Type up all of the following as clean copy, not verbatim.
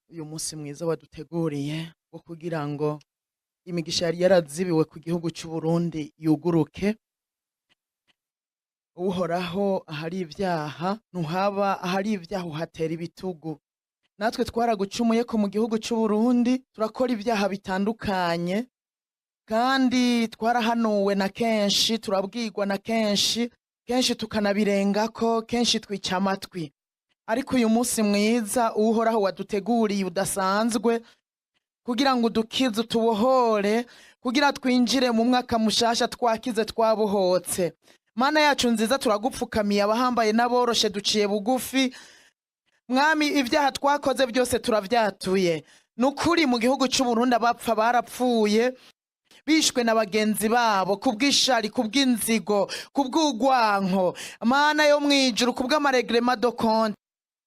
Uyu munsi mwiza waduteguriye wo kugira ngo imigisha yari yarazibiwe ku gihugu cy'u Burundi yuguruke. Uhoraho, ahari ibyaha ntuhaba, ahari ibyaha uhatera ibitugu. Natwe twaragucumuye ko mu gihugu cy'u Burundi turakora ibyaha bitandukanye, kandi twarahanuwe na kenshi, turabwirwa na kenshi, kenshi tukanabirengako, kenshi twica amatwi. Ariko uyu munsi mwiza Uhoraho waduteguriye udasanzwe kugira ngo udukize, utubohore, kugira twinjire mu mwaka mushasha twakize, twabohotse. Mana yacu nziza, turagupfukamiye, abahambaye n'aboroshe duciye bugufi. Mwami, ibyaha twakoze byose turavyatuye. Ni ukuri, mu gihugu c'Uburundi abapfa barapfuye bishwe na bagenzi babo kubw'ishari, kubw'inzigo, kubw'urwanko. Mana yo mwijuru, kubw'ama règlements de compte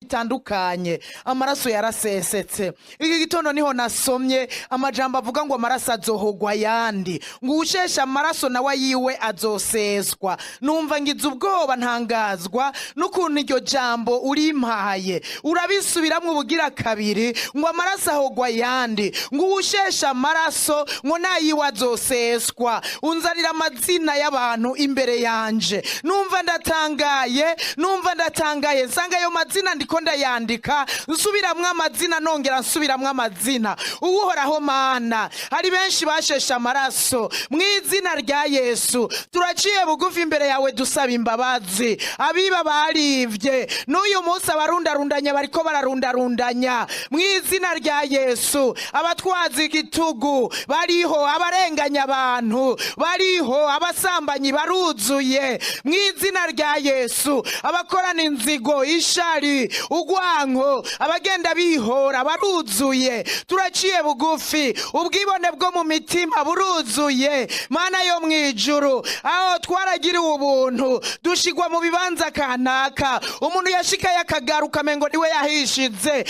bitandukanye, amaraso yarasesetse. Iki gitondo niho nasomye amajambo avuga ngo amaraso azohogwa ayandi, ngo uwusheshe amaraso nawe ayiwe azoseswa. Numva ngize ubwoba, ntangazwa n'ukuntu iryo jambo urimpaye, urabisubiramwo ubugira kabiri, ngo amaraso ahogwa ayandi, ngo uwusheshe amaraso ngo nayiwe azoseswa. Unzanira amazina y'abantu imbere yanje, numva ndatangaye, numva ndatangaye. Nsanga ayo mazina ndiko ndayandika, nsubiramwo amazina, nongera nsubiramwo amazina. Uhoraho Mana, hari benshi basheshe amaraso. Mu izina rya Yesu turaciye bugufi imbere yawe dusaba imbabazi. Abiba barivye, n'uyu munsi abarundarundanya bariko bararundarundanya. Mu izina rya Yesu, abatwaza igitugu bariho, abarenganya abantu bariho, abasambanyi baruzuye. Mu izina rya Yesu, abakorana inzigo, ishari, ugwanko, abagenda bihora baruzuye. Turaciye bugufi, ubwibone bwo mu mitima buruzuye. Mana yo mwijuru, aho twaragiriwe ubuntu dushigwa mu bibanza kanaka, umuntu yashikaye akagaruka mengo niwe yahishize,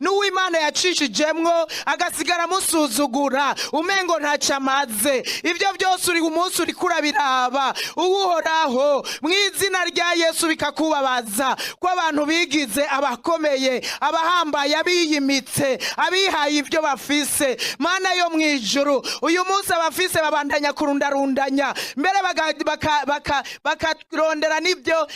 n'uw'Imana yacishijemwo agasigara amusuzugura umengo ntaco amaze. Ivyo byose uri umunsi uriko urabiraba, Uhoraho, mu izina rya Yesu, bikakubabaza ko abantu bigize abakomeye, abahambaye, abiyimitse, abihaye ibyo bafise. Mana yo mwijuru, uyu munsi abafise babandanya kurundarundanya, mbere bakarondera n'ibyo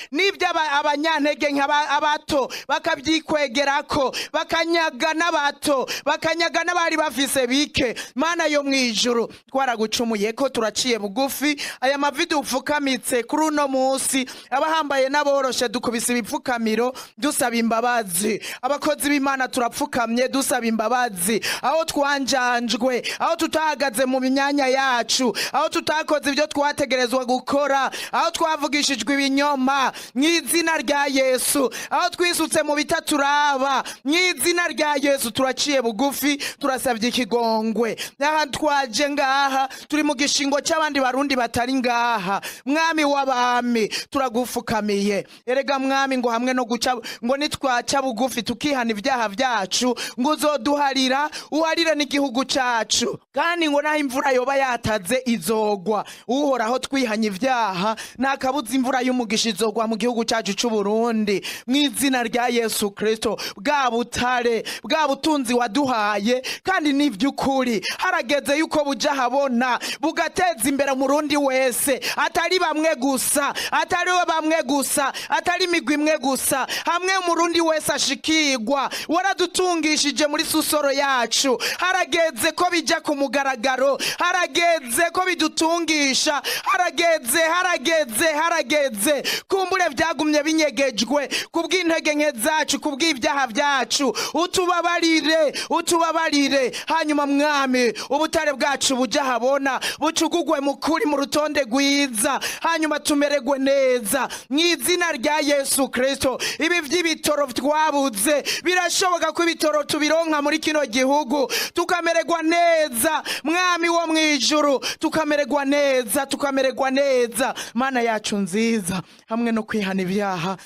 abanyantege nke, abato bakabyikwegerako, bakanyaga n'abato, bakanyaga n'abari bafise bike. Mana yo mwijuru, twaragucumuye ko turaciye bugufi. Aya mavi dupfukamitse kuri uno munsi, abahambaye n'aboroshe dukubise ibipfukamiro dusaba imbabazi. Abakozi b'Imana turapfukamye dusaba imbabazi aho twanjanjwe, aho tutahagaze mu myanya yacu, aho tutakoze ibyo twategerezwa gukora, aho twavugishijwe ibinyoma. Mu izina rya Yesu, aho twisutse mu bitaturaba, mu izina rya Yesu turaciye bugufi, turasabye ikigongwe. Aha twaje ngaha turi mu gishingo cy'abandi Barundi batari ngaha. Mwami w'abami, turagufukamiye. Erega Mwami, ngo hamwe no guca, ngo nitwaca bugufi tukihana ibyaha byacu, ngo uzoduharira, uharire n'igihugu cacu, kandi ngo naho imvura yoba yataze izogwa. Uhoraho, twihanye ibyaha, nta kabuza imvura y'umugisha izogwa mu gihugu cyacu c'u Burundi. Mu izina rya Yesu Kristo, bwa butare, bwa butunzi waduhaye, kandi n'ivy'ukuri harageze yuko buja habona, bugateza imbere Umurundi wese, atari bamwe gusa, atari bamwe gusa, atari imigwi imwe gusa, hamwe Umurundi wese ashikirwa. Waradutungishije muri sous-sol yacu, harageze ko bijya ku mugaragaro, harageze ko bidutungisha, harageze, harageze, harageze. Kumbure byagumye binyegejwe kubw'intege nke zacu, kubw'ibyaha byacu. Utubabarire, utubabarire. Hanyuma Mwami, ubutare bwacu bujya habona, bucugugwe mu kuri, mu rutonde rwiza, hanyuma tumererwe neza mu izina rya Yesu Kristo. Ibi by'ibitoro twabuze, birashoboka ko ibitoro tubironka muri kino gihugu, tukamererwa neza. Mwami wo mu ijuru, tukamererwa neza, tukamererwa neza. Mana yacu nziza, hamwe no kwihana ibyaha,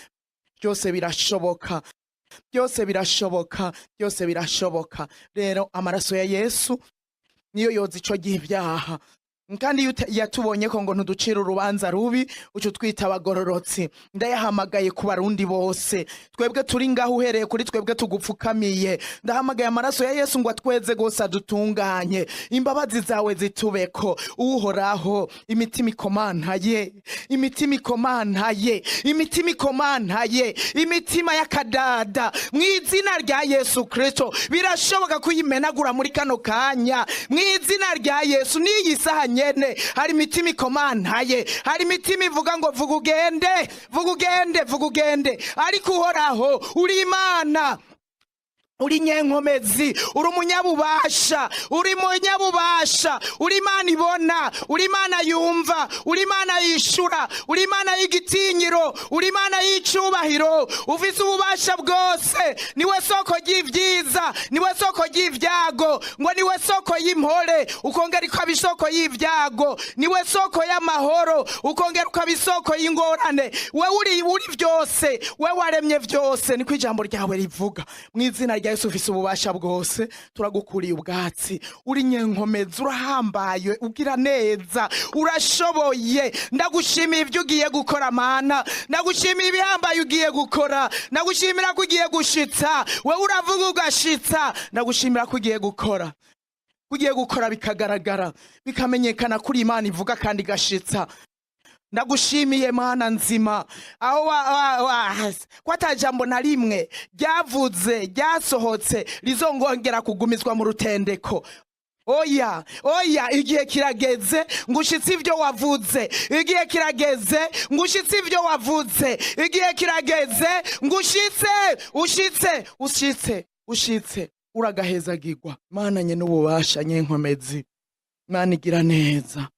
byose birashoboka, byose birashoboka, byose birashoboka. Rero amaraso ya Yesu niyo yoza ico gihe ibyaha. Kandi iyo yatubonye ko ngo ntuducire urubanza rubi, uca utwita abagororotsi. Ndayahamagaye ku Barundi bose, twebwe turi ngaho, uhereye kuri twebwe tugupfukamiye. Ndahamagaye amaraso ya Yesu ngo atweze rwose, adutunganye, imbabazi zawe zitubeko. Uhoraho, imitima ikomantaye, imitima ikomantaye, imitima ikomantaye, imitima y'akadada, mu izina rya Yesu Kristo, birashoboka kuyimenagura muri kano kanya, mu izina rya Yesu. N'iyi saha nyene hari imitima ikomantaye, hari imitima ivuga ngo vuga ugende, vuga ugende, vuga ugende. Ariko Uhoraho, uri Imana, uri nyenkomezi, uri umunyabubasha, uri munyabubasha, uri Imana ibona, uri Imana yumva, uri Imana yishura, uri Imana y'igitinyiro, uri Imana y'icubahiro, ufise ububasha bwose. Niwe soko ry'ivyiza, niwe soko ry'ivyago, ngo niwe soko y'impore, ukongera ukaba isoko y'ivyago, niwe soko y'amahoro, ukongera ukaba isoko y'ingorane. We uri vyose, we waremye vyose, niko ijambo ryawe rivuga. Mu izina rya Yesu, ufise ububasha bwose, turagukuriye ubwatsi. Uri nyenkomezi, urahambaye, ugira neza, urashoboye. Ndagushimiye ibyo ugiye gukora, Mana. Ndagushimiye ibihambaye ugiye gukora. Ndagushimira ko ugiye gushitsa. Wewe uravuga ugashitsa. Ndagushimira ko ugiye gukora, ugiye gukora bikagaragara, bikamenyekana kuri Imana ivuga kandi igashitsa. Ndagushimiye, Mana nzima, aho ko ata jambo na rimwe ryavuze, ryasohotse, rizongongera kugumizwa mu rutendeko. Oya, oya, igihe kirageze ngo ushitse ibyo wavuze. Igihe kirageze ngo ushitse ibyo wavuze. Igihe kirageze ngo ushitse, ushitse, ushitse, ushitse. Uragahezagirwa, Mana nye n'ububasha, nyenkomezi, Mana igira neza.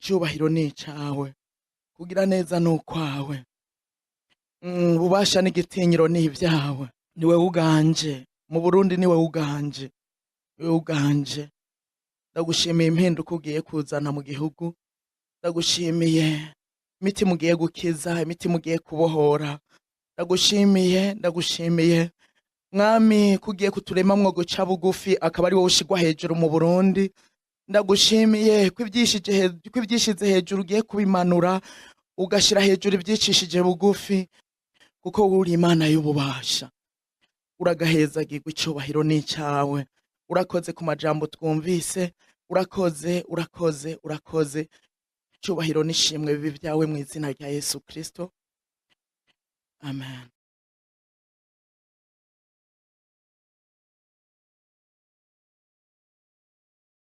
Icyubahiro ni icawe, kugira neza ni ukwawe. Ububasha n'igitinyiro ni ibyawe. Niwe uganje mu Burundi, niwe uganje, niwe uganje. Ndagushimiye impinduka ugiye kuzana mu gihugu. Ndagushimiye imitima ugiye gukiza, imitima ugiye kubohora. Ndagushimiye, ndagushimiye, Mwami, ko ugiye kuturemamwo guca bugufi, akaba ari wowe ushigwa hejuru mu Burundi. Ndagushimiye ko ibyishize hejuru ugiye kubimanura, ugashyira hejuru ibyicishije bugufi, kuko wowe uri Imana y'ububasha. Uragahezagirwa, icyubahiro ni icyawe. Urakoze ku majambo twumvise. Urakoze, urakoze, urakoze. Icyubahiro n'ishimwe bibe byawe mu izina rya Yesu Kristo, amen.